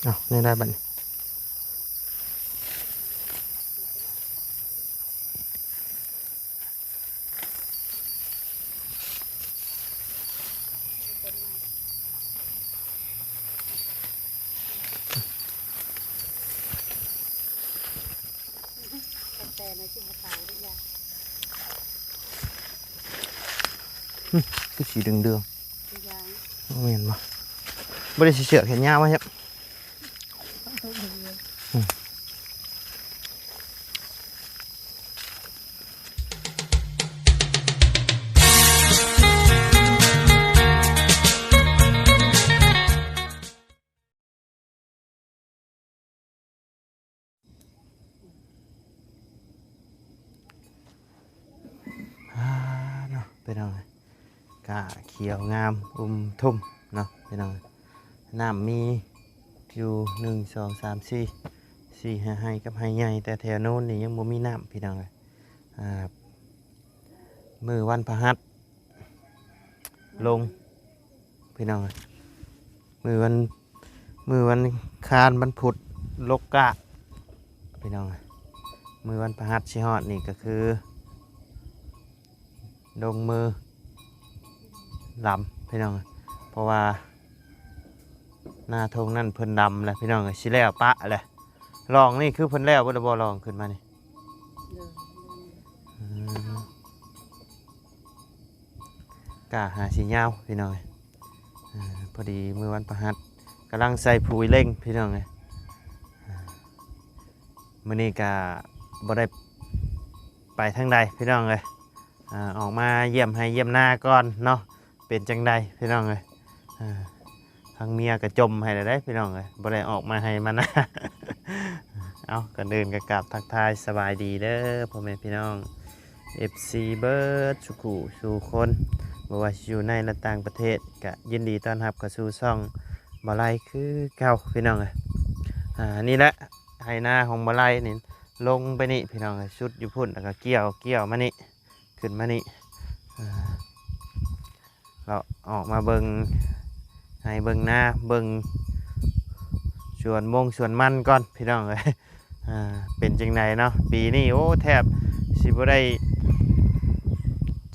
ເອົາ ແນວໃດບັດນີ້? ແຕ່ໃນທີ່ເຂົາເອົາໄດ້ຢາ ຫຶ ຄືສີເດືອງໆ ຄືຢາງ ແມ່ນບໍ່? ບໍ່ໄດ້ໃສ່ເສື້ອແຂນຍາວມາແຮະ. ອາ ເນາະ ພີ່ນ້ອງເອີຍ ກະຂຽວງາມອຸມທຸ່ມເນາະ ພີ່ນ້ອງເອີຍ. ນ້ຳມີຢູ່ ໜຶ່ງ ສອງ ສາມ ສີ່ ສີ່ ຫ້າໄຮ່ກັບໄຮ່ໃຫຍ່ ແຕ່ແຖວໂນ້ນນີ້ຍັງບໍ່ມີນ້ຳ ພີ່ນ້ອງເອີຍ. ອາ ມື້ວັນພະຫັດ ລົງ ພີ່ນ້ອງເອີຍ ມື້ວັນ ມື້ວັນຄານ ວັນພຸດ ລົກກະ ພີ່ນ້ອງເອີຍ. ມື້ວັນພະຫັດຊິຮອດນີ້ກະຄືລົງມືດຳ ພີ່ນ້ອງເອີຍ ເພາະວ່ານາທົ່ງນັ້ນເພິ່ນດຳແລ້ວ ພີ່ນ້ອງເອີຍ ຊິແລ້ວປະແລ້ວ. ລ່ອງນີ້ຄືເພິ່ນແລ້ວເບິດແລ້ວບໍ່? ລ່ອງຂຶ້ນມານີ້ ໂດຍ ອືມ ກະຫາຊິຍາວ ພີ່ນ້ອງເອີຍ. ອາ ພໍດີມື້ວັນພະຫັດ ກຳລັງໃສ່ປຸ໋ຍເລັ່ງ ພີ່ນ້ອງເອີຍ. ອາ ມື້ນີ້ກະບໍ່ໄດ້ໄປທາງໃດ ພີ່ນ້ອງເອີຍ. ອາ ອອກມາຢ້ຽມໄຮ່ຢ້ຽມນາກ່ອນເນາະ ເປັນຈັ່ງໃດ ພີ່ນ້ອງເອີຍ. ອາ ທາງເມຍກະຈົ່ມໃຫ້ແລ້ວເດ້ ພີ່ນ້ອງເອີຍ ບໍ່ໄດ້ອອກມາໄຮ່ມານາ. ເອົາ ກ່ອນອື່ນກະກາບທັກທາຍສະບາຍດີເດີ ພໍ່ແມ່ພີ່ນ້ອງ ເອັຟຊີ ເບິດສູ່ຄູ່ສູ່ຄົນ ບໍ່ວ່າຊິຢູ່ໃນ ແລະ ຕ່າງປະເທດ ກະຍິນດີຕ້ອນຮັບເຂົ້າສູ່ຊ່ອງບ່າວໄລຄືເກົ່າ ພີ່ນ້ອງເອີຍ. ອາ ນີ້ແຫຼະ ໄຮ່ນາຂອງບ່າວໄລນີ້ ລົງໄປນີ້ ພີ່ນ້ອງເອີຍ ສຸດຢູ່ພຸ້ນ ແລ້ວກະກ່ຽວ ກ່ຽວມານີ້ ຂຶ້ນມານີ້ ອາ ເລາະອອກມາເບິ່ງໄຮ່ເບິ່ງນາ ເບິ່ງສວນມົງສວນມັນກ່ອນ ພີ່ນ້ອງເອີຍ. ອາ ເປັນຈັ່ງໃດເນາະ ປີນີ້ ໂອ້ ແທບຊິບໍ່ໄດ້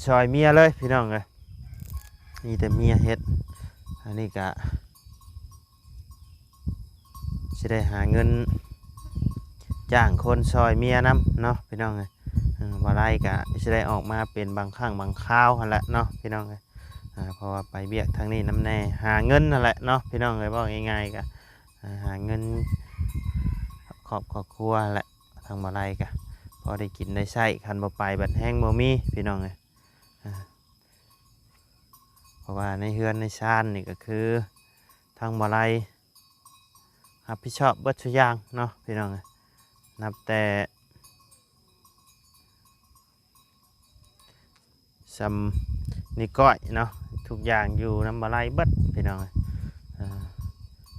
ຊ່ອຍເມຍເລີຍ ພີ່ນ້ອງເອີຍ ມີແຕ່ເມຍເຮັດ. ອັນນີ້ກະ ຊິໄດ້ຫາເງິນຈ້າງຄົນຊ່ອຍເມຍນຳເນາະ ພີ່ນ້ອງເອີຍ. ເອີ ບໍ່ໄດ້ກະຊິໄດ້ອອກມາເປັນບາງຄັ້ງບາງຄາວຫັ້ນແຫຼະເນາະ ພີ່ນ້ອງເອີຍ. ອາ ເພາະວ່າໄປວຽກທາງນີ້ນຳແດ່ ຫາເງິນຫັ້ນແຫຼະເນາະ ພີ່ນ້ອງເອີຍ. ເວົ້າງ່າຍໆກະ ອາ ຫາເງິນຄອບຄອບຄົວຫັ້ນແຫຼະ ທາງບໍ່ໄດ້ກະພໍໄດ້ກິນໄດ້ໃຊ້ ຄັນບໍ່ໄປບັດແຮງບໍ່ມີ ພີ່ນ້ອງເອີຍ. ອາ ເພາະວ່າໃນເຮືອນໃນຊານນີ້ກະຄືທາງບໍ່ໄດ້ ຮັບຜິດຊອບເບິດທຸກຢ່າງເນາະ ພີ່ນ້ອງເອີຍ. ນັບແຕ່ສ່ຳນີ້ກ້ອຍເນາະ ທຸກຢ່າງຢູ່ນຳບໍ່ໄດ້ເບິດ ພີ່ນ້ອງເອີຍ. ເອີ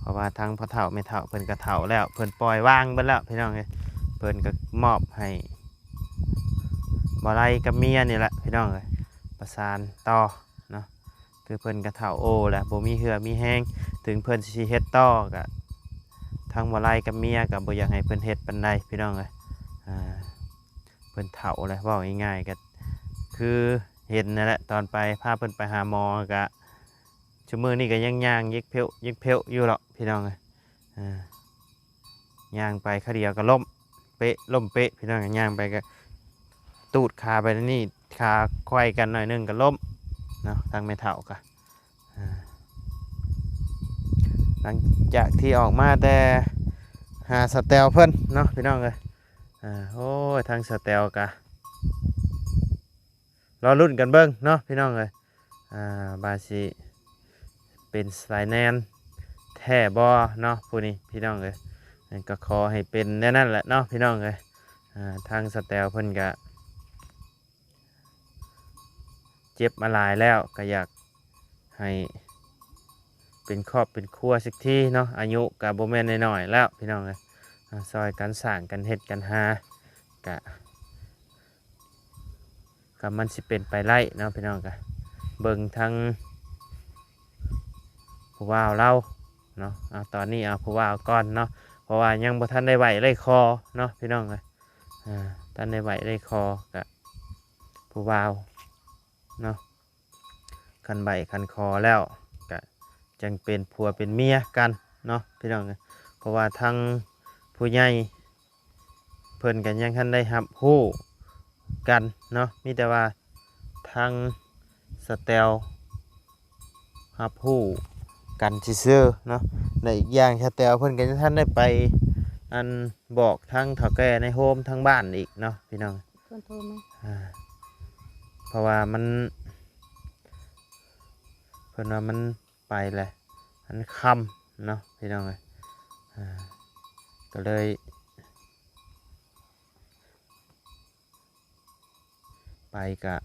ເພາະວ່າທາງພໍ່ເຖົ້າແມ່ເຖົ້າເພິ່ນກະເຖົ້າແລ້ວ ເພິ່ນປ່ອຍວາງເບິດແລ້ວ ພີ່ນ້ອງເອີຍ. ເພິ່ນກະມອບໃຫ້ບໍ່ໄດ້ກັບເມຍນີ້ແຫຼະ ພີ່ນ້ອງເອີຍ ປະສານຕໍ່ເນາະ. ຄືເພິ່ນກະເຖົ້າໂອແລ້ວ ບໍ່ມີເຫື່ອມີແຮງ ເຖິງເພິ່ນຊິເຮັດຕໍ່ກະ ທາງບໍ່ໄດ້ກັບເມຍກະບໍ່ຢາກໃຫ້ເພິ່ນເຮັດປານໃດ ພີ່ນ້ອງເອີຍ. ອາ ເພິ່ນເຖົ້າແລ້ວ ເວົ້າງ່າຍໆກະຄືເຫັນນັ້ນແຫຼະ ຕອນໄປ ພາເພິ່ນໄປຫາໝໍກະ ຊຸມື້ນີ້ກະຍັງຍ່າງເຢກເພວເຢກເພວຢູ່ເລາະ ພີ່ນ້ອງເອີຍ. ອາ ຍ່າງໄປຄາວດຽວກະລົ້ມເປະ ລົ້ມເປະ ພີ່ນ້ອງ. ຍ່າງໄປກະຕູດຂາໄປນີ້ ຂາໄຂວ້ກັນໜ້ອຍໜຶ່ງກະລົ້ມເນາະ ທາງແມ່ເຖົ້າກະ. ອາ ຫຼັງຈາກທີ່ອອກມາແຕ່ຫາສາວແຕວເພິ່ນເນາະ ພີ່ນ້ອງເອີຍ. ອາ ໂອ້ຍ ທາງສາວແຕວກະ ລໍລຸ້ນກັນເບິ່ງເນາະ ພີ່ນ້ອງເອີຍ. ອາ ວ່າຊິເປັນສາຍແນນແທ້ບໍ່ເນາະ ຜູ້ນີ້ ພີ່ນ້ອງເອີຍ. ກະຂໍໃຫ້ເປັນແນວນັ້ນແຫຼະເນາະ ພີ່ນ້ອງເອີຍ. ອາ ທາງສາວແຕວເພິ່ນກະເຈັບມາຫຼາຍແລ້ວ ກະຢາກໃຫ້ເປັນຄອບເປັນຄົວສັກທີເນາະ. ອາຍຸກະບໍ່ແມ່ນນ້ອຍໆແລ້ວ ພີ່ນ້ອງເອີຍ. ອາ ຊ່ອຍກັນສ້າງກັນເຮັດກັນຫາ ກະ ກະມັນຊິເປັນໄປໄດ້ເນາະ ພີ່ນ້ອງ. ກະເບິ່ງທາງຜູ້ບ່າວລາວ ເນາະ. ເອົາ ຕອນນີ້ເອົາຜູ້ບ່າວກ່ອນເນາະ ເພາະວ່າຍັງບໍ່ທັນໄດ້ໄຫວ້ໄດ້ຂໍເນາະ ພີ່ນ້ອງເອີຍ. ອ່າ ທັນໄດ້ໄຫວ້ໄດ້ຂໍກະຜູ້ບ່າວເນາະ. ຄັນໄຫວ້ຄັນຂໍແລ້ວກະຈັ່ງເປັນຜົວເປັນເມຍກັນເນາະ ພີ່ນ້ອງເອີຍ. ເພາະວ່າທາງຜູ້ໃຫຍ່ເພິ່ນກໍຍັງທັນໄດ້ຮັບຮູ້ກັນເນາະ ມີແຕ່ວ່າທາງສະແຕວຮັບຮູ້ກັນຊື່ໆເນາະ. ແລະ ອີກຢ່າງສະແຕວເພິ່ນກໍຍັງທັນໄດ້ໄປ ອັນ ບອກທາງເຖົ້າແກ່ໃນໂຮມທາງບ້ານອີກເນາະ ພີ່ນ້ອງ. ເພິ່ນໂທມາ ອ່າ ເພາະວ່າມັນ ເພິ່ນວ່າມັນໄປແຫຼະ ມັນຄ່ຳເນາະ ພີ່ນ້ອງເອີຍ. ອ່າ ກໍເລີຍໄປກະ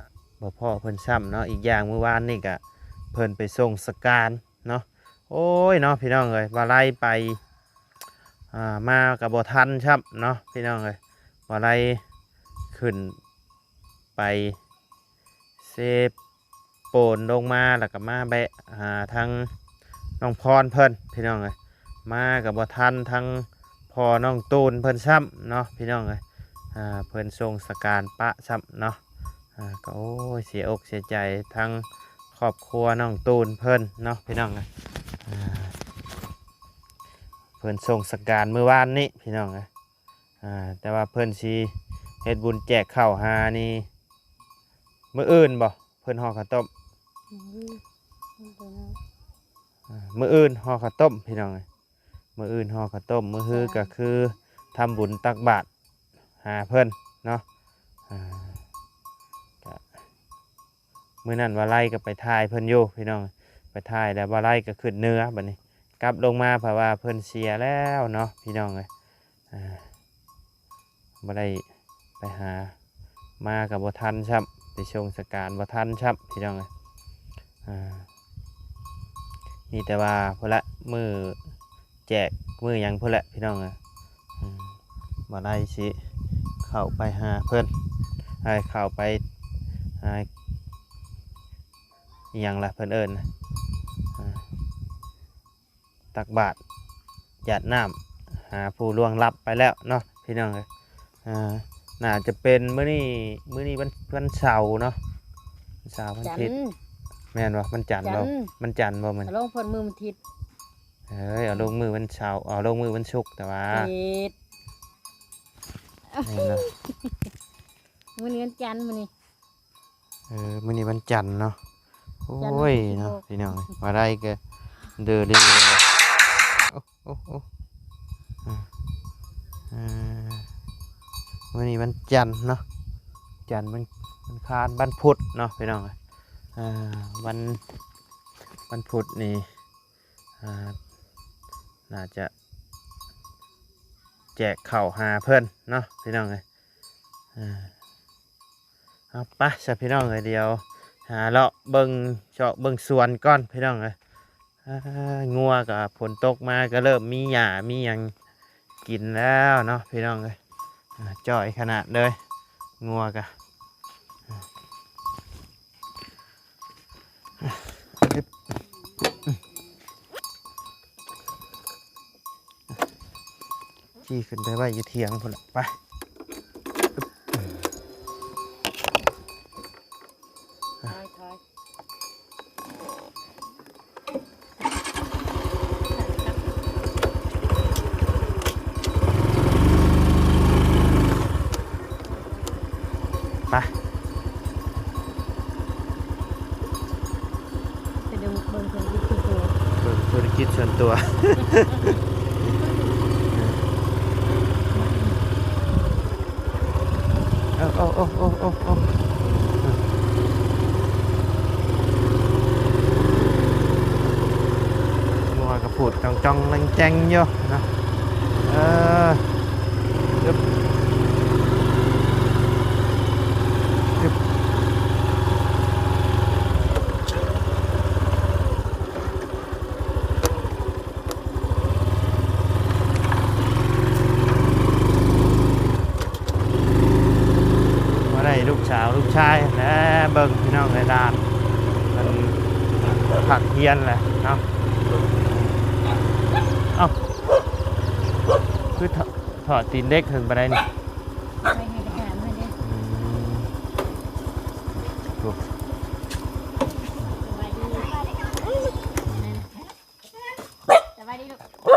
ບໍ່ພໍ້ເພິ່ນຊ້ຳເນາະ. ອີກຢ່າງມື້ວານນີ້ກະເພິ່ນໄປສົ່ງສະການເນາະ. ໂອ້ຍເນາະ ພີ່ນ້ອງເອີຍ ວ່າໄລ່ໄປ ອ່າ ມາກໍບໍ່ທັນຊ້ຳເນາະ ພີ່ນ້ອງເອີຍ. ວ່າໄລ່ຂຶ້ນໄປເຊໂປນລົງມາ ແລ້ວກໍມາແວະຫາທາງນ້ອງພອນເພິ່ນ ພີ່ນ້ອງເອີຍ. ມາກໍບໍ່ທັນທາງພໍ່ນ້ອງຕູນເພິ່ນຊ້ຳເນາະ ພີ່ນ້ອງເອີຍ. ອ່າ ເພິ່ນສົ່ງສະການປະຊ້ຳເນາະ. ອ່າ ກໍ ໂອ້ຍ ເສຍອົກເສຍໃຈທາງຄອບຄົວນ້ອງຕູນເພິ່ນເນາະ ພີ່ນ້ອງເອີຍ. ອ່າ ເພິ່ນສົ່ງສະການມື້ວານນີ້ ພີ່ນ້ອງເອີຍ. ອ່າ ແຕ່ວ່າເພິ່ນຊິເຮັດບຸນແຈກເຂົ້າຫານີ້ມື້ອື່ນບໍ່? ເພິ່ນຫໍ່ເຂົ້າຕົ້ມ ມື້ອື່ນ ອ່າ ມື້ອື່ນຫໍ່ເຂົ້າຕົ້ມ ພີ່ນ້ອງເອີຍ. ມື້ອື່ນຫໍ່ເຂົ້າຕົ້ມ ມື້ຮື ຈ້າ ກໍຄືທຳບຸນຕັກບາດຫາເພິ່ນເນາະ. ອ່າ ກະ ມື້ນັ້ນວ່າໄລ່ກໍໄປຖ່າຍເພິ່ນຢູ່ ພີ່ນ້ອງ. ໄປຖ່າຍແລ້ວວ່າໄລ່ກໍຂຶ້ນເໜືອ ບັດນີ້ກັບລົງມາ ເພາະວ່າເພິ່ນເສຍແລ້ວເນາະ ພີ່ນ້ອງເອີຍ. ອ່າ ບໍ່ໄດ້ໄປຫາ ມາກໍບໍ່ທັນຊ້ຳ ໄປສົ່ງສະການບໍ່ທັນຊ້ຳ ພີ່ນ້ອງເອີຍ. ອ່າ ມີແຕ່ວ່າພຸ້ນລະ ມື້ແຈກມື້ຫຍັງພຸ້ນແຫຼະ ພີ່ນ້ອງເອີຍ. ອືມ ບໍ່ໄດ້ຊິເຂົ້າໄປຫາເພິ່ນ ໃຫ້ເຂົ້າໄປ ອ່າ ອີ່ຫຍັງລະເພິ່ນເອີ້ນ ອ່າ ຕັກບາດຢາດນ້ຳຫາຜູ້ລ່ວງລັບໄປແລ້ວເນາະ ພີ່ນ້ອງເອີຍ. ອ່າ ໜ້າຈະເປັນມື້ນີ້ ມື້ນີ້ວັນ ວັນເສົາເນາະ ວັນເສົາ ວັນ ຈັນ ທິດ ແມ່ນບໍ່? ວັນຈັນ ຈັນ ບໍ່? ວັນຈັນບໍ່? ມັນ ເອົາລົງເພິ່ນມື້ວັນທິດ ເອີຍ ເອົາລົງມື້ວັນເສົາ ເອົາລົງມື້ວັນສຸກ ແຕ່ວ່າ ຜິດ ແມ່ນລະ ມື້ນີ້ວັນຈັນ ມື້ນີ້ ເອີ ມື້ນີ້ວັນຈັນເນາະ. ໂອ້ຍເນາະ ພີ່ນ້ອງເອີຍ ວ່າໄດ້ກໍເດີດີເລີຍ. ໂອ້ ໂອ້ ໂອ້ ອ່າ ມື້ນີ້ວັນຈັນເນາະ ຈັນ ວັນ ວັນຄານ ວັນພຸດເນາະ ພີ່ນ້ອງເອີຍ. ອ່າ ວັນ ວັນພຸດນີ້ ອ່າ ໜ້າຈະແຈກເຂົ້າຫາເພິ່ນເນາະ ພີ່ນ້ອງເອີຍ. ອ່າ ເອົາ ໄປຊະ ພີ່ນ້ອງເອີຍ ດຽວຫາເລາະເບິ່ງຊອກເບິ່ງສວນກ່ອນ ພີ່ນ້ອງເອີຍ. ອ່າ ງົວກະຝົນຕົກມາກະເລີ່ມມີຫຍ້າມີຫຍັງກິນແລ້ວເນາະ ພີ່ນ້ອງເອີຍ. ອ່າ ຈ່ອຍຂະໜາດເລີຍ ງົວກະ ຂີ່ຂຶ້ນໄປໄວ້ຢູ່ຖຽງພຸ້ນລະ ໄປ ຖອຍ ຖອຍ. ໄປ ໄປເບິ່ງ ເບິ່ງທຸລະກິດສ່ວນຕົວ ເບິ່ງທຸລະກິດສ່ວນຕົວ. ໂອ້ ໂອ້ ໂອ້ ໂອ້ ໂອ້ ໂອ້ ງົວກະຜູດຈ່ອງໆແຈ້ງໆຢູ່ເນາະ. ເອີ ອຶບ ອຶບ ບໍ່ໄດ້ລູກສາວລູກຊາຍແຫຼະ ເບິ່ງພີ່ນ້ອງເອີຍ ຫຼານເພິ່ນພັກຮຽນແຫຼະເນາະ. ຖອດຕີນເດັກຂຶ້ນໄປໄດ້ນີ້ ໄປໃຫ້ໄປຖາມເພິ່ນເດ້. ອືມ ໂອ້ ສະບາຍດີ ສະບາຍດີລູກ. ອ່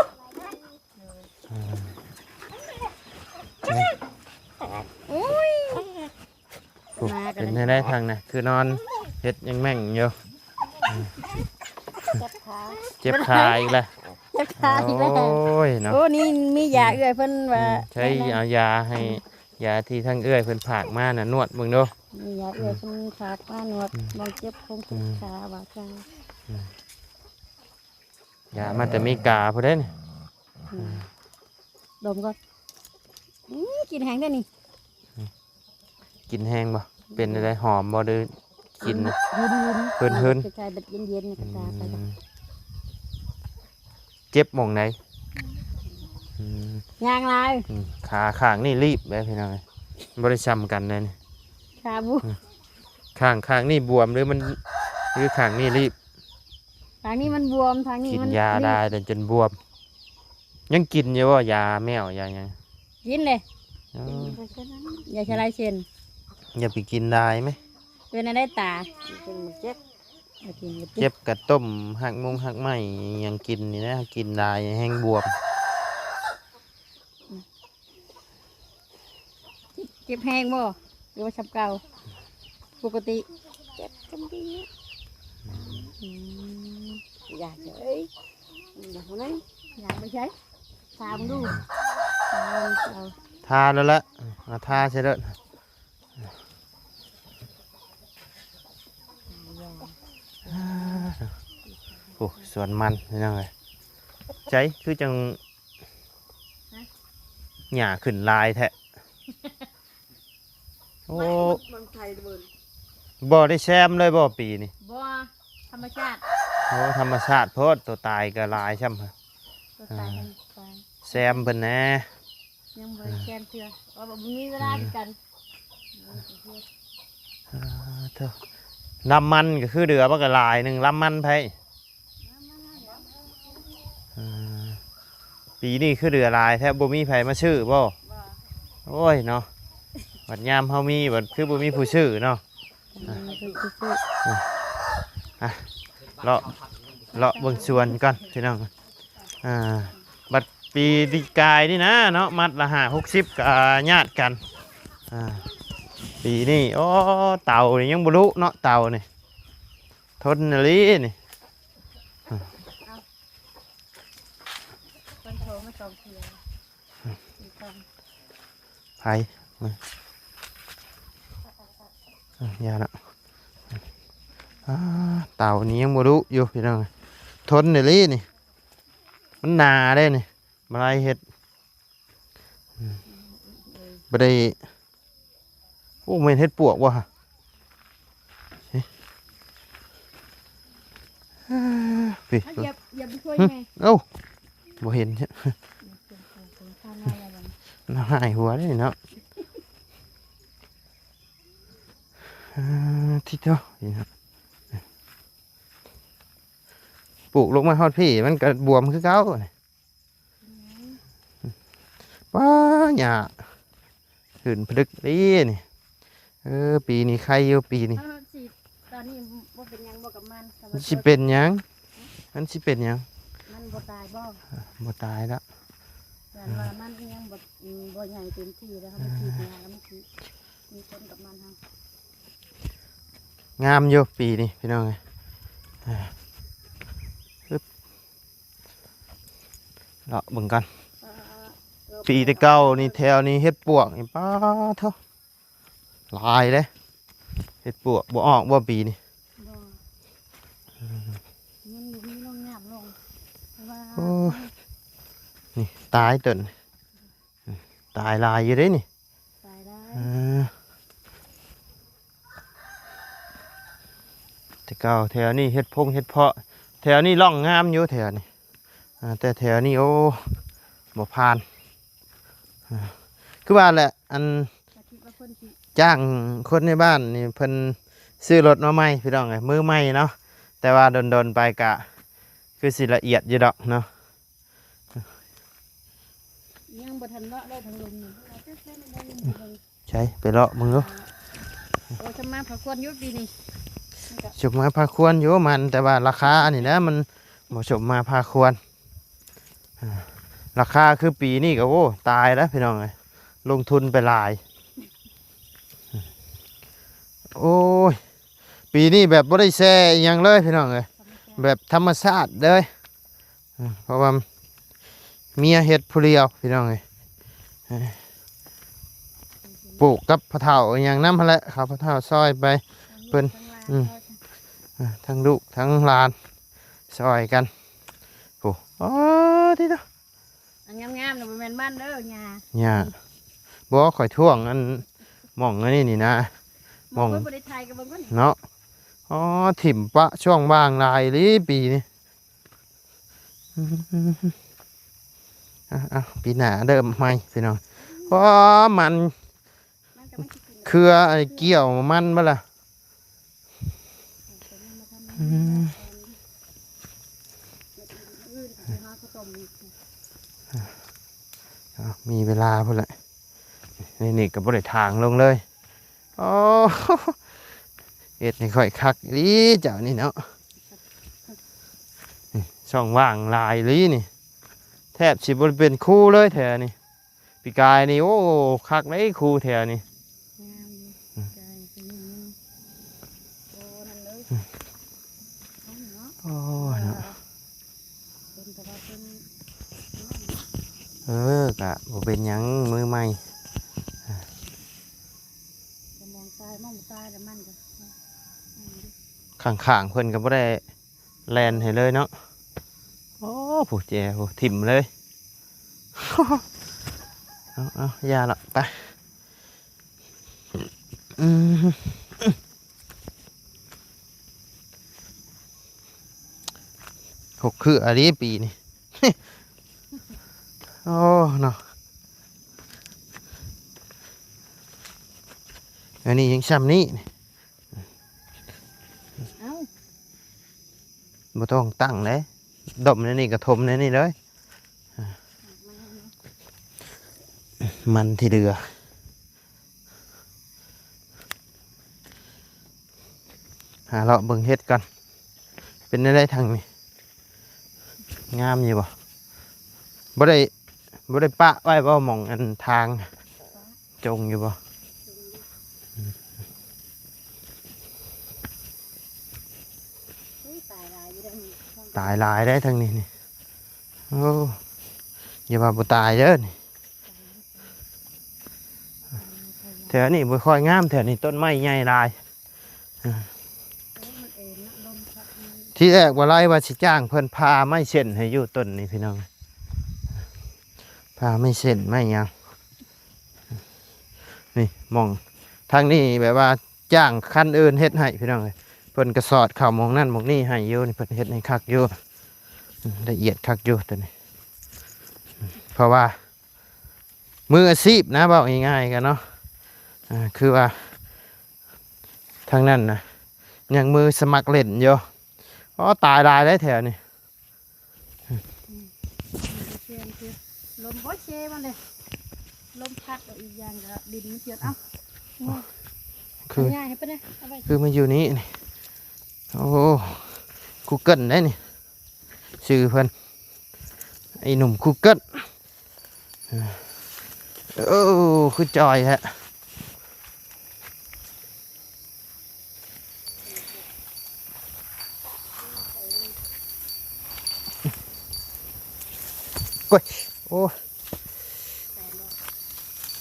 າ ໂອ້ຍ ໂອ້ ມາກັນ ເປັນແນວໃດທາງນະ ຄືນອນເຮັດຫຍັງແມ່ງຢູ່? ເຈັບຂາ ເຈັບຂາອີກແລ້ວ ເຈັບຂາອີກແລ້ວ. ໂອ້ຍເນາະ ໂອ້ ນີ້ມີຢາເອື້ອຍເພິ່ນວ່າ ອືມ ໃຊ້ ໃຊ້ ເອົາຢາໃຫ້ ຢາທີ່ທາງເອື້ອຍເພິ່ນຝາກມານະ ນວດເບິ່ງດູ. ນີ້ຢາເອື້ອຍເພິ່ນຝາກມານວດ ອືມ ບ່ອນເຈັບຂອງ ອືມ ເຈັບຂາວ່າຊັ້ນ. ອືມ ຢາມາແຕ່ເມກາພຸ້ນເດ້ນີ້. ອືມ ດມກ່ອນ. ອືມ ກິ່ນແຮງແທ້ນີ້. ອືມ ກິ່ນແຮງບໍ່? ເປັນຈັ່ງໃດ? ຫອມບໍ່ ຫຼືກິ່ນ ຫຶນໆ ຫຶນໆ ຄ້າຍໆແບບເຢັນໆ ນີ້ກະຕາໄປ. ອືມ ເຈັບໝ່ອງໃດ? ອືມ ຍ່າງຫຼາຍ. ອືມ ຂາຂ້າງນີ້ລີບເດ້ພີ່ນ້ອງເອີຍ ບໍ່ໄດ້ຊ່ຳກັນເດ້ນີ້ ຂາບວມ. ອືມ ຂ້າງ ຂ້າງນີ້ບວມ ຫຼືມັນ ຫຼືຂ້າງນີ້ລີບ? ຂ້າງນີ້ມັນບວມ ຂ້າງນີ້ມັນ ກິນຢາໄດ້ຈົນບວມ. ຍັງກິນຢູ່ບໍ່ ຢາແມວ ຢາຫຍັງ? ກິນເດ້. ອໍ ຢາສະໄລເສັ້ນ. ຢ່າໄປກິນຫຼາຍແມ. ເປັນອັນໃດຕາ? ເຈັບ ເຈັບກະຕົ້ມຮາກມຸງຮາກໄມ້ຫຍັງກິນນີ້ນະ ກິນຫຼາຍແຮງບວມ. ເຈັບແຮງບໍ່ ຫຼືວ່າສ່ຳເກົ່າ? ປົກກະຕິ ເຈັບສ່ຳນີ້. ອືມ ຢາກເອີຍ ຢາກບໍ່ໄດ້ ຢາກບໍ່ໃຊ້ ທາເບິ່ງດູ. ທາແລ້ວລະ ອາ ທາໃສ່ເດີ. ໂອ້ ສວນມັນພີ່ນ້ອງເອີຍ ໃຈຄືຈັ່ງ ຮະ ຫຍ້າຂຶ້ນຫຼາຍແທ້. ໂອ້ ມັນໄທເບິ່ງ ບໍ່ໄດ້ແຊມເລີຍບໍ່ປີນີ້? ບໍ່ ທຳມະຊາດ. ໂອ້ ທຳມະຊາດໂພດ ໂຕຕາຍກະຫຼາຍຊ້ຳ. ໂຕຕາຍ ອ່າ ແຮງຕາຍ ແຊມເພິ່ນແດ່. ຍັງບໍ່ໄດ້ແຊມເທື່ອ ເພາະວ່າບໍ່ມີເວລາຄືກັນ. ອືມ ອ່າ ໂທ້ ລຳມັນກະຄືເຫຼືອບັກຫຼາຍໜຶ່ງ ລຳມັນໃຜ? ອ່າ ປີນີ້ຄືເຫຼືອຫຼາຍແທ້ ບໍ່ມີໃຜມາຊື້ບໍ່? ບໍ່. ໂອ້ຍເນາະ ບັດຍາມເຮົາມີ ບັດຄືບໍ່ມີຜູ້ຊື້ເນາະ. ອືມ ອ່ະ ເລາະ ເລາະເບິ່ງສວນກ່ອນພີ່ນ້ອງ. ອ່າ ບັດປີກາຍນີ້ນະເນາະ ມັດລະຫ້າຫົກສິບກະຍາດກັນ. ອ່າ ປີນີ້ ໂອ້ ເຕົານີ້ຍັງບໍ່ລຸເນາະ ເຕົານີ້ ທົນອີ່ຫຼີນີ້. ເອົາ ເພິ່ນໂທມາສອງເທື່ອ ໃຜ? ເອີ ຢ່າເນາະ. ອ່າ ເຕົານີ້ຍັງບໍ່ລຸຢູ່ພີ່ນ້ອງ ທົນອີ່ຫຼີນີ້ ມັນໜາເດ້ນີ້ ມາໄລ່ເຮັດ. ອືມ ບໍ່ໄດ້. ໂອ້ ແມ່ນເຫັດປວກບໍ່ຫະ? ເອີ ປີ ເອົາ ຢຽບ ຢຽບໄປຊ່ວຍແມ່. ເອົ້າ ບໍ່ເຫັນ ໜ້າຫາຍຫົວເດ້ເນາະ. ເອີ ທິໂຕ ປູກລົງມາຮອດພີ້ ມັນກະບວມຄືເກົ່າ. ປ້າ ຫຍ້າຂຶ້ນຜະດຶກເດ້ນີ້. ເອີ ປີນີ້ໄຄຢູ່ ປີນີ້. ເຮົາ ເຮົາຊິ ຕອນນີ້ບໍ່ເປັນຫຍັງບໍ່ກັບມັນ ມັນຊິເປັນຫຍັງ? ມັນຊິເປັນຫຍັງ? ມັນບໍ່ຕາຍບໍ່? ບໍ່ຕາຍລະ ແມ່ນວ່າມັນຍັງບໍ່ ບໍ່ໃຫຍ່ເຕັມທີ່ແລ້ວ ເຮົາຊິສີດຫຍ້າແລ້ວມັນຊິມີຜົນກັບມັນເຮົາ. ງາມຢູ່ປີນີ້ພີ່ນ້ອງເອີຍ. ເອີ ເລາະເບິ່ງກ່ອນ. ເອີ ເອີ ເອີ ປີແຕ່ເກົ່ານີ້ແຖວນີ້ເຫັດປວກນີ້ ປາໂທ້ ຫຼາຍເດ້. ເຫັດປວກບໍ່ອອກບໍ່ປີນີ້? ບໍ່ ອືມ ມັນບໍ່ມີລົງງາມລົງ ເພາະວ່າ ໂອ້ ນີ້ຕາຍຕົ້ນ ຕາຍຫຼາຍຢູ່ເດ້ນີ້. ຕາຍຫຼາຍ ເອີ ແຕ່ເກົ່າແຖວນີ້ເຫັດພົງເຫັດເພາະ ແຖວນີ້ຮ່ອງງາມຢູ່ແຖວນີ້. ອ່າ ແຕ່ແຖວນີ້ ໂອ້ ບໍ່ຜ່ານ. ອ່າ ຄືວ່າແຫຼະ ອັນ ກໍຄິດວ່າເພິ່ນຊິ ຈ້າງຄົນໃນບ້ານນີ້ ເພິ່ນຊື້ລົດມາໃໝ່ ພີ່ນ້ອງເອີຍ ມືໃໝ່ເນາະ. ແຕ່ວ່າດົນໆໄປກະຄືຊິລະອຽດຢູ່ດອກເນາະ. ຍັງບໍ່ທັນເລາະໄດ້ທາງລຸ່ມນີ້ ໃສໄປເລາະເບິ່ງດູ. ໂອ້ ສົມມາພາຄວນຢູ່ປີນີ້ ສົມມາພາຄວນຢູ່ມັນ ແຕ່ວ່າລາຄານີ້ນະ ມັນບໍ່ສົມມາພາຄວນ. ອ່າ ລາຄາຄືປີນີ້ກໍ ໂອ້ ຕາຍແລ້ວພີ່ນ້ອງເອີຍ ລົງທຶນໄປຫຼາຍ. ໂອ້ຍ ປີນີ້ແບບບໍ່ໄດ້ແຊ່ອີ່ຫຍັງເລີຍພີ່ນ້ອງເອີຍ ແບບທຳມະຊາດເລີຍ. ອ່າ ເພາະວ່າເມຍເຮັດຜູ້ດຽວພີ່ນ້ອງເອີຍ ເອີ ປູກກັບພໍ່ເຖົ້າອີ່ຫຍັງນຳຫັ້ນແຫຼະ ເຂົາພໍ່ເຖົ້າຊ່ອຍໄປ ເພິ່ນ ອືມ ອ່າ ທັງລູກທັງຫຼານຊ່ອຍກັນ. ໂອ້ ໂອ້ ຕິໂຕ ອັນງາມໆ ນະ ບໍ່ແມ່ນມັນເດີ ຫຍ້າ ຫຍ້າ. ບໍ່ ຂ້ອຍທ້ວງອັນ ໝ່ອງອັນນີ້ນີ້ນະ ໝ່ອງ ບໍ່ໄດ້ຖ່າຍກັບເບິ່ງກ່ອນເນາະ. ອໍ ຖິ້ມປະຊ່ອງວ່າງຫຼາຍອີ່ຫຼີປີນີ້. ອືມ ເອົາໆ ປີໜ້າເລີ່ມໃໝ່ພີ່ນ້ອງ. ອໍ ມັນ ມັນກໍມັນຊິກິນ ເຄືອໄອ້ກ່ຽວມັນບໍ່ລະ? ອືມ ເອົາ ມີເວລາພຸ້ນແຫຼະ. ນີ້ ນີ້ກໍບໍ່ໄດ້ຖາງລົງເລີຍ. ໂອ້ ເຮັດໃຫ້ຂ້ອຍຄັກອີ່ຫຼີເຈົ້ານີ້ເນາະ. ນີ້ ຊ່ອງວ່າງຫຼາຍອີ່ຫຼີນີ້ ແທບຊິບໍ່ໄດ້ເປັນຄູເລີຍແຖວນີ້. ປີກາຍນີ້ ໂອ້ ຄັກເດ້ຄູແຖວນີ້ ງາມຢູ່. ອືມ ປີກາຍນີ້ກໍຍັງມີ ໂອ້ ນັ້ນເລີຍ. ອືມ ເອົາເນາະ ໂອ້ຍເນາະ ເອີ ເປັນແຕ່ວ່າເປັນ ເອີ ກະບໍ່ເປັນຫຍັງ ມືໃໝ່. ສະໝອງຕາຍ ໝໍຕາຍແລ້ວມັນກໍ ຂ້າງໆ ເພິ່ນກໍບໍ່ໄດ້ ແລ່ນໃຫ້ເລີຍເນາະ. ໂອ້ ຜູ້ແຈຜູ້ຖິ້ມເລີຍ. ເອົາ ເອົາ ຢ່າລະ ໄປ. ອືມ ຫົກຄືອາລີປີນີ້. ໂອ້ ເນາະ ອັນນີ້ຍັງຊ່ຳນີ້. ເອົ້າ ບໍ່ຕ້ອງຕັ້ງເດ້ ດົມໃນນີ້ກະຖົມໃນນີ້ເລີຍ. ມັນທີ່ເຫຼືອ ຫາເລາະເບິ່ງເຫັດກ່ອນ. ເປັນແນວໃດທາງນີ້ ງາມຢູ່ບໍ່? ບໍ່ໄດ້ ບໍ່ໄດ້ປະໄວ້ບໍ່ ໝ່ອງອັນທາງ ຈົ່ງຢູ່ບໍ່? ອຸ້ຍ ຕາຍຫຼາຍຢູ່ເດ້ນີ້ ຕາຍຫຼາຍເດ້ທາງນີ້ນີ້. ໂອ້ ຢ່າວ່າບໍ່ຕາຍເດີນີ້. ແຖວນີ້ບໍ່ຄ່ອຍງາມ ແຖວນີ້ຕົ້ນໄມ້ໃຫຍ່ຫຼາຍ. ເອີ ທີ່ແລກບໍ່ໄລ່ວ່າຊິຈ້າງເພິ່ນຜ່າໄມ້ເສັ້ນໃຫ້ຢູ່ຕົ້ນນີ້ພີ່ນ້ອງ ຜ່າໄມ້ເສັ້ນໄມ້ຫຍັງ. ນີ້ ໝ່ອງທາງນີ້ແບບວ່າຈ້າງຄັນອື່ນເຮັດໃຫ້ພີ່ນ້ອງເອີຍ ເພິ່ນກະສອດເຂົ້າໝ່ອງນັ້ນໝ່ອງນີ້ໃຫ້ຢູ່ນີ້ ເພິ່ນເຮັດໃຫ້ຄັກຢູ່ ລະອຽດຄັກຢູ່ໂຕນີ້. ເພາະວ່າ ມືອາຊີບນະ ເວົ້າງ່າຍໆກັນເນາະ. ອ່າ ຄືວ່າທາງນັ້ນນະ ຍັງມືສະໝັກຫຼິ້ນຢູ່. ອໍ ຕາຍຫຼາຍເດ້ແຖວນີ້. ອືມ ລົມບໍ່ເຊມັນເດ້ ລົມພັດ ແລ້ວອີກຢ່າງກະດິນມັນເຖືອນ. ເອົ້າ ຄື ເອົາຍ້າຍໃຫ້ເພິ່ນເດ້ ເອົາໄວ້ ຄືມາຢູ່ນີ້ນີ້. ໂອ້ ກູເກີນໄດ໋ນີ້ ຊື່ເພິ່ນ ໄອ້ໜຸ່ມກູເກີນ. ໂອ້ ຄືຈ່ອຍແທ້. ໂອ້ຍ ໂອ້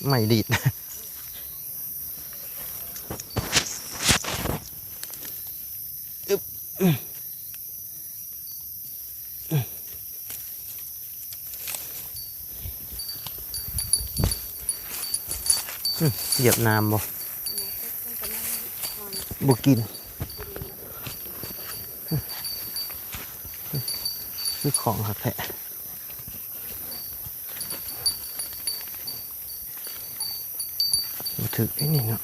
ໄມ້ດີດ. ອຶບ ອືມ ຢຽບນ້ຳບໍ່? ບໍ່ກິນ. ຄືຂອງຄັກແທ້. ບໍ່ຖືກເດ້ນີ້ເນາະ.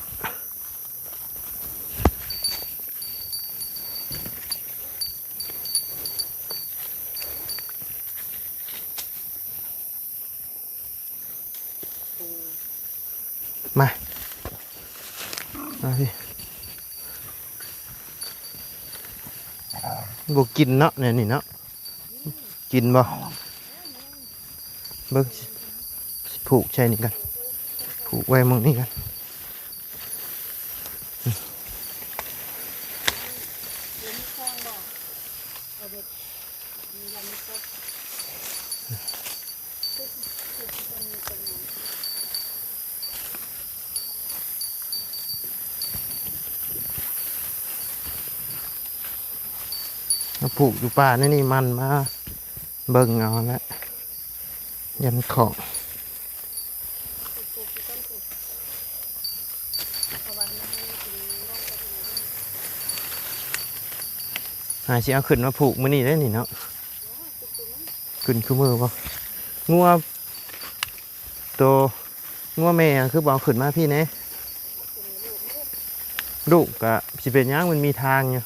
ມາ ມາພີ່ ບໍ່ກິນເນາະ ແນວນີ້ເນາະ ກິນບໍ່? ເບິ່ງ ຊິ ຊິຜູກໃສ່ນີ້ກ່ອນ ຜູກໄວ້ໝ່ອງນີ້ກ່ອນ. ມາຜູກຢູ່ປ່າໃນນີ້ ມັນມາເບິ່ງເອົາແຫຼະ ຢ້ານຂອງ. ຫາຊິເອົາຂຶ້ນມາຜູກມື້ນີ້ເດ້ນີ້ເນາະ ຂຶ້ນຄູ່ມື້ບໍ່? ງົວໂຕ ງົວແມ່ຄືບໍ່ເອົາຂຶ້ນມາພີ້ແດ່? ລູກກະຊິເປັນຫຍັງ ມັນມີທາງຢູ່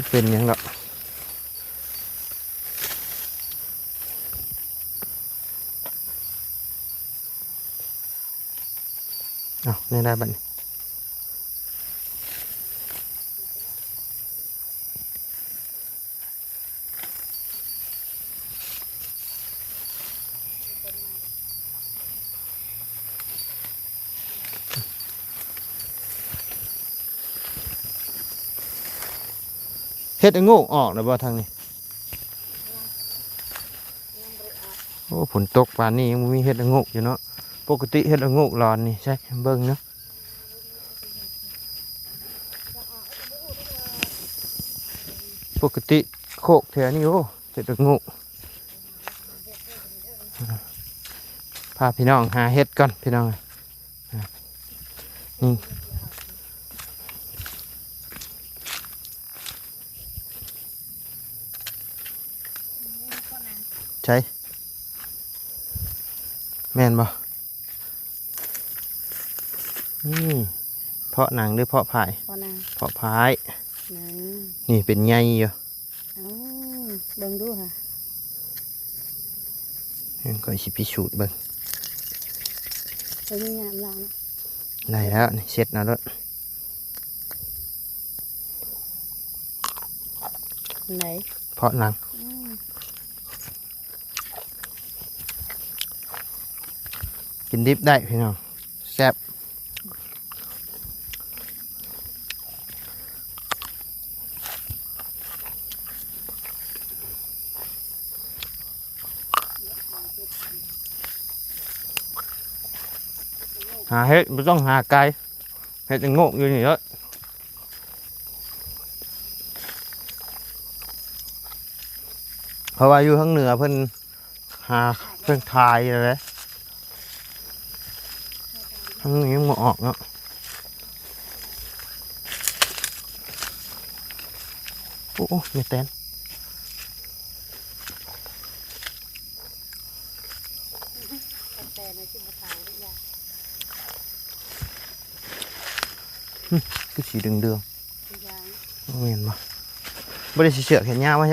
ເປັນຫຍັງດອກ. ເອົາ ແນວໃດບັດນີ້? ເຫັດລະໂງກອອກແລ້ວບໍ່ທາງນີ້? ໂອ້ ຝົນຕົກປານນີ້ຍັງບໍ່ມີເຫັດລະໂງກຢູ່ເນາະ ປົກກະຕິເຫັດລະໂງກຫຼອນນີ້ ໃສ່ເບິ່ງເນາະ ປົກກະຕິໂຄກແຖວນີ້ ໂອ້ ເຫັດລະໂງກ ພາພີ່ນ້ອງຫາເຫັດກ່ອນພີ່ນ້ອງ ນີ້ ໃສ ແມ່ນບໍ່? ນີ້ ເພາະໜັງ ຫຼື ເພາະພາຍ? ເພາະໜັງ ເພາະພາຍ ນີ້ເປັນໃຫຍ່ຢູ່ ເອົ້າ ເບິ່ງດູຫາ ເບິ່ງ ຂ້ອຍຊິພິສູດເບິ່ງ ເບິ່ງຍາມລ້າງ ໄດ້ແລ້ວນີ້ ເຊັດເອົາໂລດ ໄດ້ ເພາະໜັງ ອືມ ກິນດິບໄດ້ພີ່ນ້ອງ ແຊບ ຫາເຫັດ ບໍ່ຕ້ອງຫາໄກ ເຫັດລະໂງກຢູ່ນີ້ເດີ ເພາະວ່າຢູ່ທາງເໜືອເພິ່ນ ຫາເພິ່ນຂາຍແລ້ວເດ້ ມັນຍັງບໍ່ອອກເນາະ ໂອ້ ໂອ້ ແມ່ແຕນ ແຕ່ນະຊິບໍ່ຂາຍເດ້ ຫຶ ຄືສີເດືອງໆ ຄືຢາງ ບໍ່ແມ່ນບໍ່ ບໍ່ໄດ້ໃສ່ເສື້ອແຂນຍາວມາ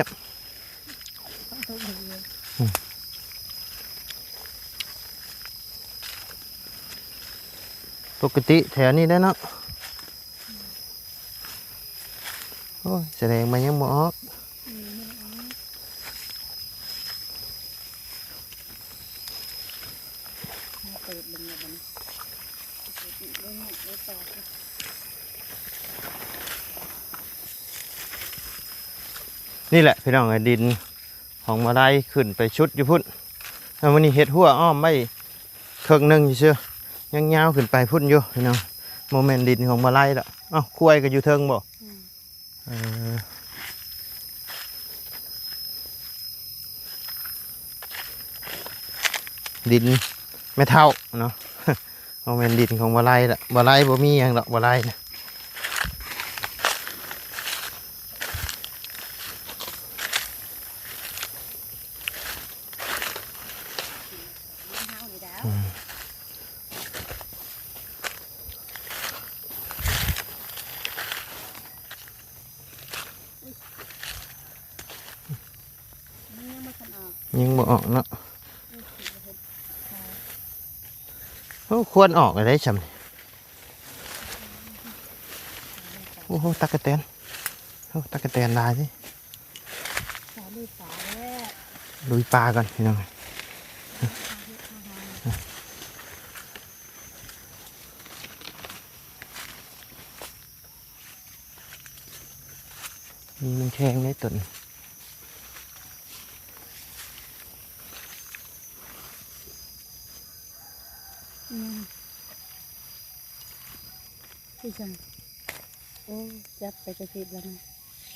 ປົກກະຕິແຖວນີ້ແຫຼະເນາະ ໂອ້ຍ ສະແດງມາຍັງບໍ່ອອກ ອືມ ເປີດເບິ່ງແລ້ວບັດນີ້ ເປີດເບິ່ງເລີຍ ເປີດຕໍ່ ນີ້ແຫຼະພີ່ນ້ອງເອີຍ ດິນຂອງມາໄລຂຶ້ນໄປສຸດຢູ່ພຸ້ນ ແລ້ວມື້ນີ້ເຮັດຮົ້ວອ້ອມໄວ້ເຄິ່ງໜຶ່ງຊື່ໆ ຍັງຍາວຂຶ້ນໄປພຸ້ນຢູ່ພີ່ນ້ອງ ບໍ່ແມ່ນດິນຂອງມາໄລດອກ ເອົ້າ ຄວາຍກໍຢູ່ເທິງບໍ່? ອືມ ເອີ ດິນແມ່ເຖົ້າເນາະ ບໍ່ແມ່ນດິນຂອງບໍ່ໄລລະ ບໍ່ໄລບໍ່ມີຫຍັງດອກ ບໍ່ໄລນະ ອືມ ມັນຍັງບໍ່ທັນອອກ ຍັງບໍ່ອອກເນາະ ໂອ້ ຄວນອອກແລ້ວໄດ໋ຊ່ຳນີ້. ໂອ້ໂຫ ຕັກກະແຕນ ໂອ້ ຕັກກະແຕນຫຼາຍເດ້. ສາວລຸຍປ່າແລ້ວ ລຸຍປ່າກ່ອນພີ່ນ້ອງ. ມີແມງແຄງໃນຕົ້ນ. ອືມ ຄືຈັ່ງ ໂອ້ ຈັບໄປກະສິບແລ້ວນະ.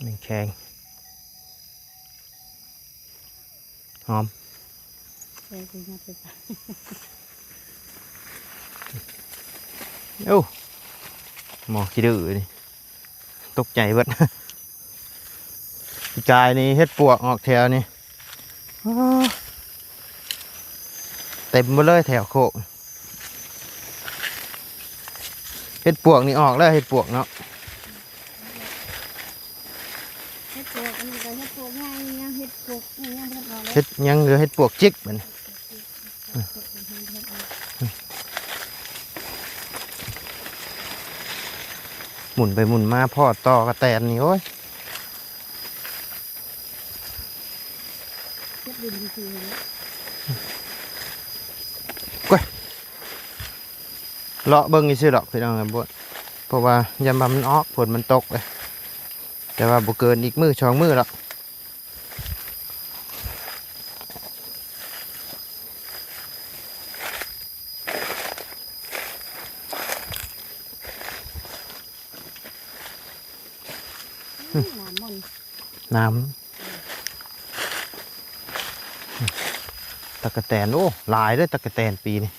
ແມງແຄງ ຫອມ ໃສ່ຄືຫຍັບໄປປະ. ໂອ້ ໝໍ້ຂີ້ດື້ນີ້ ຕົກໃຈເບິດ. ປີກາຍນີ້ເຫັດປວກອອກແຖວນີ້ ອ້າ ເຕັມໝົດເລີຍແຖວໂຄກ. ເຫັດປວກນີ້ອອກແລ້ວ ເຫັດປວກເນາະ. ເຫັດປວກ ອັນນີ້ກໍເຫັດປວກໃຫຍ່ ຍັງເຫັດປວກນີ້ຍັງບໍ່ທັນອອກເລີຍ. ເຫັດ ຍັງເຫຼືອເຫັດປວກຈິກບັດນີ້. ໝູນໄປໝູນມາພໍ້ຕໍ່ກະແຕນນີ້ ໂອ້ຍ. ເກັບດິນຊື່ໆ ໂອ້ຍ ເລາະເບິ່ງຊື່ໆດອກພີ່ນ້ອງ ບໍ່ ເພາະວ່າຢ້ານວ່າມັນອອກ ຝົນມັນຕົກເດ້ ແຕ່ວ່າບໍ່ເກີນອີກມື້ສອງມື້ດອກ. ອືມ ນ້ຳມັນ ນ້ຳ ຕັກກະແຕນ ໂອ້ ຫຼາຍເດີ້ ຕັກກະແຕນປີນີ້.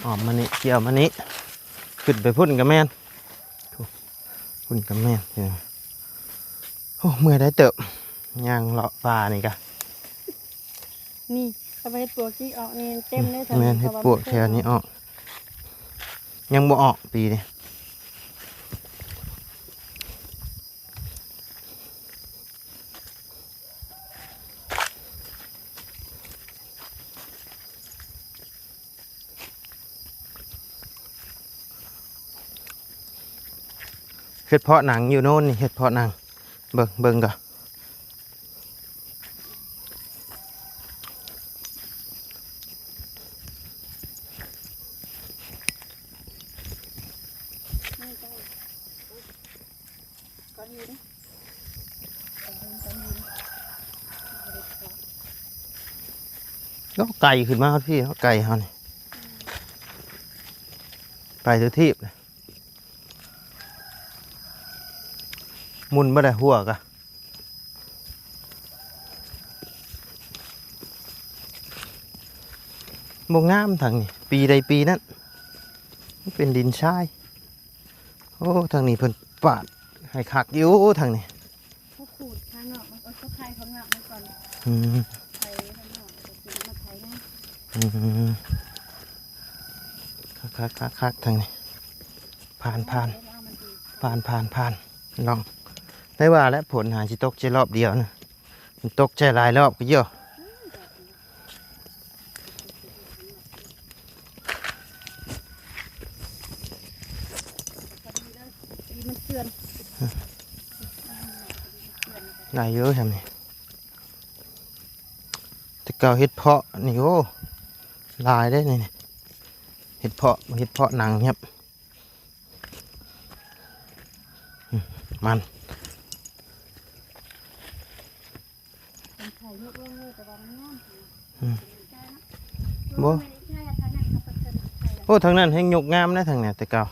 ອ້ອມມານີ້ ກ່ຽວມານີ້ ຂຶ້ນໄປພຸ້ນກະແມ່ນ ພຸ້ນກະແມ່ນ. ໂອ້ ເມື່ອຍໄດ້ເຕີບ ຍ່າງເລາະປ່ານີ້ກະ. ນີ້ ເຂົາເຮັດປວກຈິກອອກນີ້ເຕັມເລີຍ. ແມ່ນ ເຫັດປວກແຖວນີ້ອອກ ຍັງບໍ່ອອກປີນີ້. ເຫັດເຜາະໜັງຢູ່ໂນ້ນນີ້ ເຫັດເຜາະໜັງ ເບິ່ງ ເບິ່ງກ່ອນ. ເນາະ ໄກ່ຂຶ້ນມາຮອດພີ້ເນາະ ໄກ່ເຮົານີ້ ໄປທຸກທີບເລີຍ. ໝຸ່ນບໍ່ໄດ້ຫົວກະ ບໍ່ງາມທາງນີ້ ປີໃດປີນັ້ນ ມັນເປັນດິນຊາຍ. ໂອ້ ທາງນີ້ເພິ່ນປາດໃຫ້ຄັກຢູ່ທາງນີ້ ເຂົາຂູດທາງນອກມັນ ເອີ ເຂົາໄຖຂ້າງນອກມັນກ່ອນ. ອືມ ໄຖຂ້າງນອກ ແລ້ວກໍຊິມາໄຖໃນ. ອືມ ຄັກໆໆໆ ທາງນີ້ ຜ່ານໆ ເອົາມັນດີ ຜ່ານໆໆ ລອງ ໄດ້ວ່າແລ້ວ ຝົນຫາຊິຕົກແຕ່ລອບດຽວນະ ມັນຕົກແຕ່ຫຼາຍລອບກະເຍາະ. ໄດ້ຢູ່ຊ່ຳນີ້ ແຕ່ເກົ່າເຫັດເຜາະນີ້ ໂອ້ ຫຼາຍເດ້ນີ້ ເຫັດເຜາະ ເຫັດເຜາະໜັງ ອືມ ມັນ ອືມ ບໍ່ ໂອ້ ທາງນັ້ນແຮ່ງຍົກງາມນະ ທາງນັ້ນແຕ່ເກົ່າ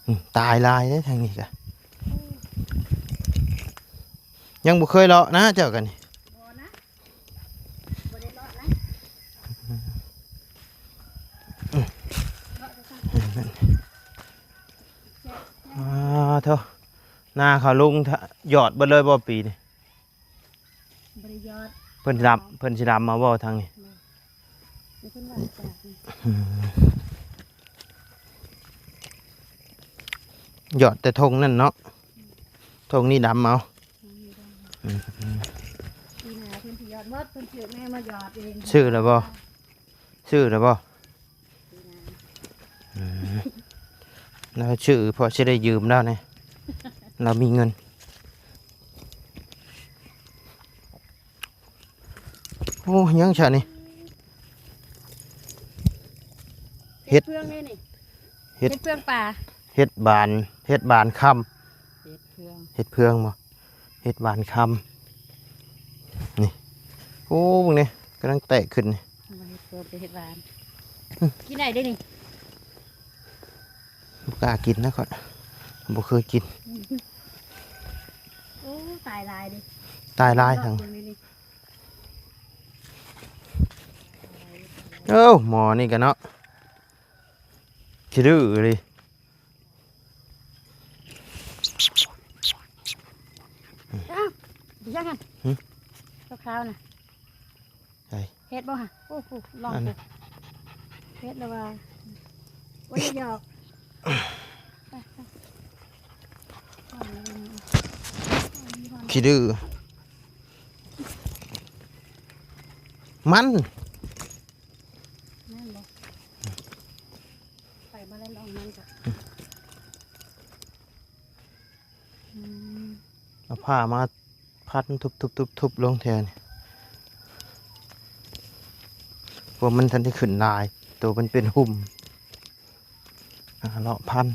ອືມ ຕາຍຫຼາຍເດ້ທາງນີ້ກະ ຍັງບໍ່ເຄີຍເລາະນະ ເຈົ້າກະນີ້. ບໍ່ນະ ບໍ່ໄດ້ເລາະນະ ເລາະແຕ່ທາງ ອາ ໂທ້ ນາເຂົາລຸງ ຢອດເບິດເລີຍບໍ່ປີນີ້? ບໍ່ໄດ້ຢອດ ເພິ່ນຊິດຳ ເພິ່ນຊິດຳມາບໍ່ທາງນີ້? ບໍ່ ເພິ່ນວ່າຈະ ອືມ. ຢອດແຕ່ທົ່ງນັ້ນເນາະ ທົ່ງນີ້ດຳເອົາ. ອືມ ປີໜ້າເພິ່ນຊິຢອດໝົດ ເພິ່ນຊື້ແມ່ມາຢອດເອງ. ຊື້ແລ້ວບໍ່? ຊື້ແລ້ວບໍ່? ອືມ ລາວຊື້ເພາະຊິໄດ້ຢືມລາວແດ່ ລາວມີເງິນ. ໂອ້ ຫຍັງຊະນີ້? ເຫັດ ເຫັດເຟືອງເດ້ນີ້ ເຫັດ ເຫັດເຟືອງປ່າ ເຫັດບານ ເຫັດບານຄຳ ເຫັດເຟືອງ ເຫັດເຟືອງບໍ່? ເຫັດບານຄຳ ນີ້ ໂອ້ ເບິ່ງນີ້ ກຳລັງແຕກຂຶ້ນນີ້. ເຮັດເປັນເຫັດຫວານ ອືມ ກິນໄດ້ເດ້ນີ້. ບໍ່ກ້າກິນນະຂ້ອຍ ບໍ່ເຄີຍກິນ. ໂອ້ ຕາຍຫຼາຍເດ້ ຕາຍຫຼາຍທັງ ເບິ່ງນີ້ ເອົ້າ ໝໍນີ້ກະເນາະ ຂີ້ດື້ອີ່ຫຼີ. ອ້າວ ເປັນຫຍັງຫັ້ນ? ຫຶ? ຂາວໆນະ ໃສ? ເຫັດບໍ່ຫະ? ໂອ້ໂຫ ລອງ ອັນ ເຫັດລະວ່າ ໂອ້ຍ ຢອກ ໄປ ໄປ ຂີ້ດື້ ມັນ ແມ່ນບໍ່? ໄປມາແລ້ວລອງມັນກ່ອນ ອືມ ເອົາຜ້າມາພັນທຸບໆໆໆລົງແຖວນີ້ ເພາະມັນທັນໄດ້ຂຶ້ນຫຼາຍ ໂຕມັນເປັນຫຸ່ມ ອ່າ ເລາະພັນ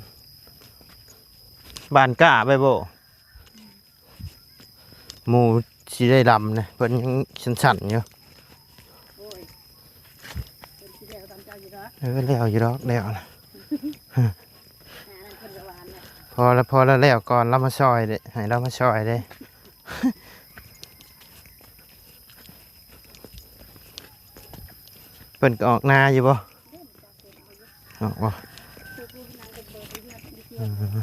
ບານກ້າໄວ້ບໍ່? ໝູ່ຊິໄດ້ດຳນະ ເພິ່ນຍັງສັ່ນໆຢູ່. ໂອ້ຍ ເພິ່ນຊິແລ້ວນຳເຈົ້າຢູ່ດອກ ເອີ ແລ້ວຢູ່ດອກ ແລ້ວນະ ຫານັ້ນເພິ່ນກະຫວານແລ້ວ ພໍລະ ພໍລະ ແລ້ວກ່ອນ ລາວມາຊ່ອຍເດ້ ໃຫ້ລາວມາຊ່ອຍເດ້. ເພິ່ນກະອອກນາຢູ່ບໍ່? ອອກບໍ່? ອືມ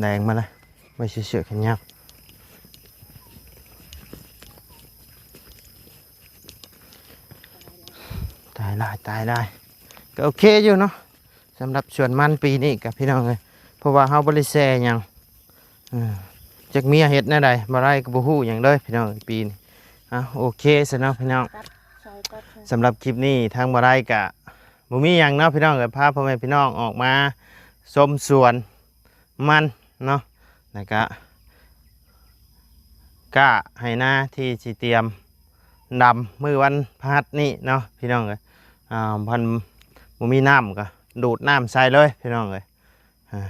ແດງມາລະ ໄວ້ເສື້ອແຂນຍາວ ຕາຍຫຼາຍ ຕາຍຫຼາຍ ກະໂອເຄຢູ່ເນາະ. ສຳລັບສວນມັນປີນີ້ກະ ພີ່ນ້ອງເອີຍ ເພາະວ່າເຮົາບໍ່ໄດ້ແຊ່ຫຍັງ ເອີ ຈັກເມຍເຮັດແນວໃດ ບໍ່ໄດ້ກະບໍ່ຮູ້ຫຍັງເລີຍ ພີ່ນ້ອງເອີຍ ປີນີ້. ເອົາ ໂອເຄຊະເນາະ ພີ່ນ້ອງ ຕັດຊອຍຕັດຊອຍ ສຳລັບຄລິບນີ້ທາງບໍ່ໄດ້ກະບໍ່ມີຫຍັງເນາະ ພີ່ນ້ອງເອີຍ ພາພໍ່ແມ່ພີ່ນ້ອງອອກມາຊົມສວນມັນເນາະ ແລ້ວກະກ້າໄຮ່ນາທີ່ຊິຕຽມດຳມື້ວັນພະຫັດນີ້ເນາະ ພີ່ນ້ອງເອີຍ. ອ່າ ພັນບໍ່ມີນ້ຳກະດູດນ້ຳໃສ່ເລີຍ ພີ່ນ້ອງເອີຍ ອ່າ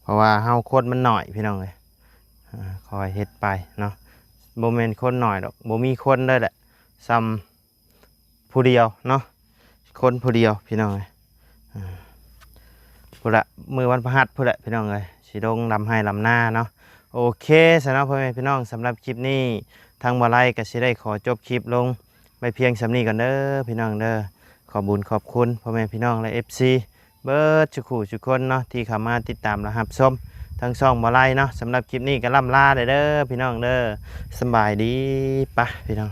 ເພາະວ່າເຮົາຄົນມັນໜ້ອຍ ພີ່ນ້ອງເອີຍ ອ່າ ຄ່ອຍເຮັດໄປເນາະ ບໍ່ແມ່ນຄົນໜ້ອຍດອກ ບໍ່ມີຄົນເລີຍແຫຼະ ສ່ຳຜູ້ດຽວເນາະ ຄົນຜູ້ດຽວ ພີ່ນ້ອງເອີຍ ອ່າ ພຸ້ນລະ ມື້ວັນພະຫັດພຸ້ນແຫຼະ ພີ່ນ້ອງເອີຍ ຊິລົງດຳໄຮ່ດຳນາເນາະ. ໂອເຄຊະເນາະ ພໍ່ແມ່ພີ່ນ້ອງ ສຳລັບຄລິບນີ້ທາງບໍ່ໄລກະຊິໄດ້ຂໍຈົບຄລິບລົງ ໄວ້ພຽງສ່ຳນີ້ກ່ອນເດີ ພີ່ນ້ອງເດີ. ຂອບບຸນຂອບຄຸນພໍ່ແມ່ພີ່ນ້ອງ ແລະ ເອັຟຊີ ເບິດສູ່ຄູ່ສູ່ຄົນເນາະ ທີ່ເຂົ້າມາຕິດຕາມ ແລະ ຮັບຊົມທາງຊ່ອງບໍ່ໄລເນາະ. ສຳລັບຄລິບນີ້ກະລ່ຳລາໄດ້ເດີ ພີ່ນ້ອງເດີ. ສະບາຍດີ ປະ ພີ່ນ້ອງ.